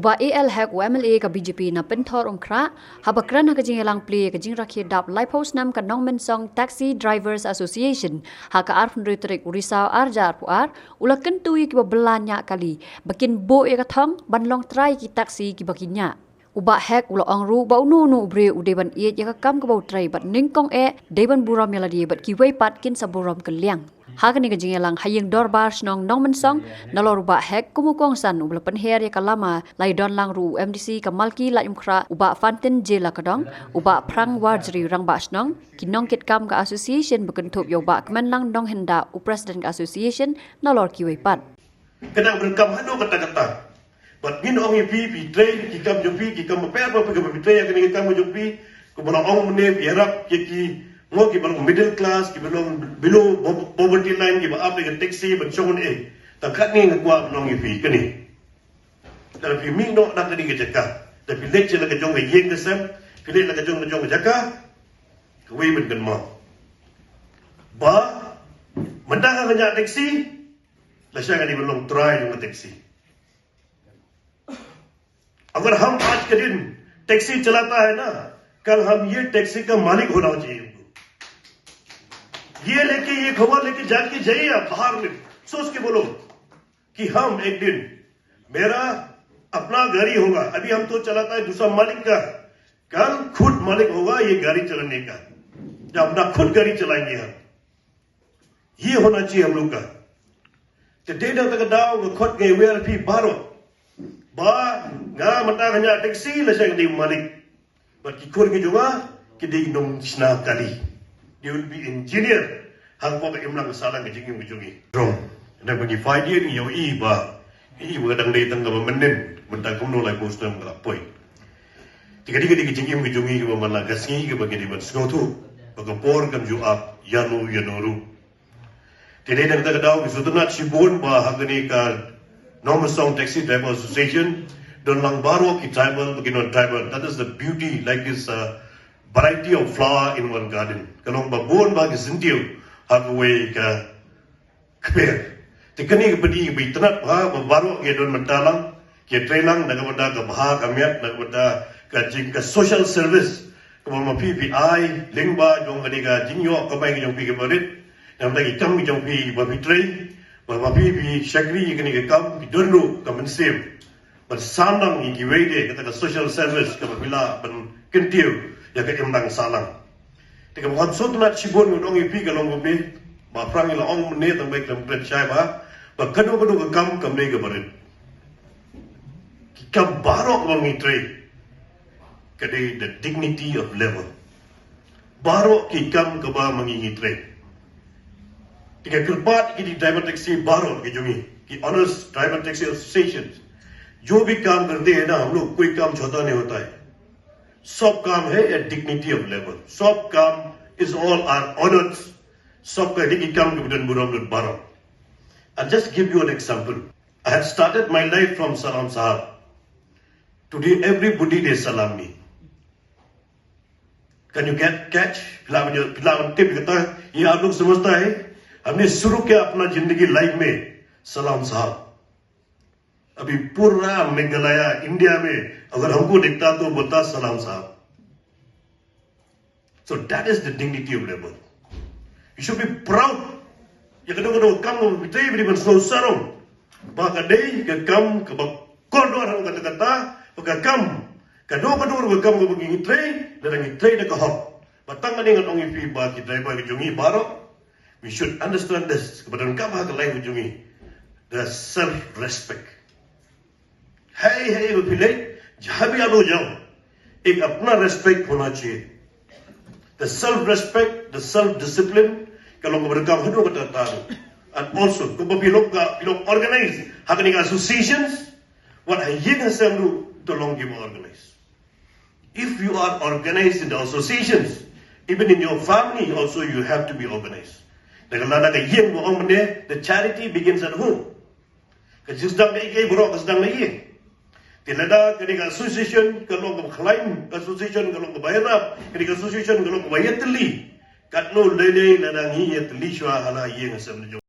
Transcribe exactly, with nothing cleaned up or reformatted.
Bah A L Hek, u M L A ka B J P na Pynthorumkhrah, haba kren ha ka jingïalang plie ka jingrakhe dap laiphew snem ka Nongmensong Taxi Drivers Association ha ka arphew tarik u Risaw arhajar arphew ar, u la kyntu ïa kiba bylla ñiah kali ba kin buh ïa ka thong ban long trai ki taxi kiba ki ñiah. U Bah Hek u la ong ruh ba uno uno u briew u dei ban ïeit ïa ka kam kaba u trei bad nyngkong eh dei ban burom ïa lade bad kiwei pat kin sa burom kylliang. Ha kane ka jingïalang ha ïing dorbar shnong Nongmensong, nalor u Bah Hek kum u kongsan uba la pynher ïa ka lama, la ïadon lang ruh u M D C ka Malki Laitumkhrah, u Bah Fantin J Lakadong, u Bah Phrang Warjri, rangbah shnong, ki nongkitkam ka association, ba kynthup ïa u Bah Kmenlang Nonghynda, u president ka association, nalor kiwei pat. Kane ka kam haduh katta katta. Bad ngin ong ïa phi, phi trei ki kam jong phi, ki kam bapher bapher kaba phi trei, ïa kane ka kam jong phi, kumba la ong mynne, phi ïarap ïa ki, mo, kiba long middle class, kiba long below po-, poverty line, kiba ap ïa ka taxi ban shong ne. Tang katne nga kwah ban ong ïa phi kane. Lada phi mih noh na kane ka jaka, lada phi leit sha la ka jong ka ïing ka sem, phi leit la ka jong ka jong ka jaka, kawei ban kynmaw ba mynta ka ñiah taxi, lashai kane ban long trai jong ka taxi. अगर हम आज के दिन टैक्सी चलाता है ना, कल हम ये टैक्सी का मालिक होना चाहिए हमको। ये लेके, ये खबर लेके जाके जाइए आप बाहर में, सोच के बोलो कि हम एक दिन, मेरा अपना गाड़ी होगा। अभी हम तो चलाता है दूसरा मालिक का, कल खुद मालिक होगा ये गाड़ी चलाने का, जब अपना खुद गाड़ी चलाएंगे हम। ये होना चाहिए हम लोग का। Te dei na kata ka daw nga khot, nga wer ïa phi baroh ba nga mynta nga ñiah taxi, lashai nga dei malik. Bad ki khun ki jong nga ki dei nongshna kali. They will be engineer. Hangto ka imlang sahlang ka jingim ka jong ngi. Rong. Nang ba ngi peit ïa ngi ïohi ba, ïohi ba ka dang dei tang kaba mynnin. Mynta kumno lai post nam ka la poi. Te ka dei, ka dei ka jingim ka jong ngi kaba man la ka sngi kaba ngi dei ban sngewthuh ba ka por kan ju ap ïano ïano ruh. Te dei na kata ka daw ngi sngewtynnat shibun ba ha kane ka Nongmensong Taxi Driver Association don lang baroh ki tribal bad ki non tribal. That is the beauty, like this, uh, variety of flower in one garden. Ka long ba bun ba ki syntiew ha kawei ka kper. Te kane ka pynban ba itynnat ba, ba baroh ki don mynta lang, ki trei lang na ka bynta ka bha ka miat, na ka bynta ka jing ka social service. Kaba ma phi phi ai lyngba jong kane ka jingïoh kamai ka jong phi kaba rit, na ka bynta ki kam ki jong phi ba phi trei, ba ma phi phi shakri ïa kane ka kam, ki don ruh ka mynsiem ban sandang ïa kiwei de, kata ka social service kaba phi lah ban kyntiew ïa ka imlang sahlang. Te kaba ngan sngewtynnat shibun ngan ong ïa phi ka long kumne, ba phrang ïa la ong mynne tang ba khlem kren shai ba, ba kano kano ka kam kam dei kaba rit. Ki kam baroh kaba ngi trei ka dei the dignity of labor. Baroh ki kam kaba ma ngi ngi trei. Te nga kyrpad ki driver taxi baroh ki jong ngi, ki honest driver taxi associations, जो भी काम करते हैं ना हम लोग, कोई काम छोटा नहीं होता है। सब काम है a dignity of labor. सब काम is all are honors. सब ka dei ki kam kiba don burom lut baroh. I'll just give you an example. I had started my life from Salam Sahab. Today everybody they salam me. Can you get catch? Phi lah ban, phi lah ban tip kata, ये आप लोग समझता है? हमने शुरू किया अपना जिंदगी लाइफ में सलाम साहब। अभी पूरा मेघालय, इंडिया में अगर हमको देखता तो बोलता सलाम साहब। So that is the dignity of labor. You should be proud. Ïa kano kano kam kaba phi trei, phi dei ban sngew sarong ba ka dei ka kam kaba kordor ha kata kata, ba ka kam, kano kano ka kam kaba ngi trei, lada ngi trei da ka hok. Ba tang kane ngan ong ïa phi ba ki driver ki jong ngi baroh, we should understand this, kaba donkam ha ka life ka jong ngi, the self respect. Hey, hey, ba phi leit, jahan bhi aap log jao, ek apna respect hona chahiye. The self respect, the self discipline, ka long kaba donkam haduh katta katta. And also, kumba phi long ka, phi long organize ha kane ka associations, wat ha ïing ha sem ruh to long kiba organize. If you are organized in the associations, even in your family also you have to be organized. Na ka, na ka ïing ba ong mynne, the charity begins at home. Ka jingsdang kaei kaei baroh ka sdang na ïing. Te lada kane ka association ka long kaba khlaiñ, ka association ka long kaba ïarap, kane ka association ka long kaba ïatylli, katno lei lei lada ngi ïatylli shuwa ha la ïing ha sem jong.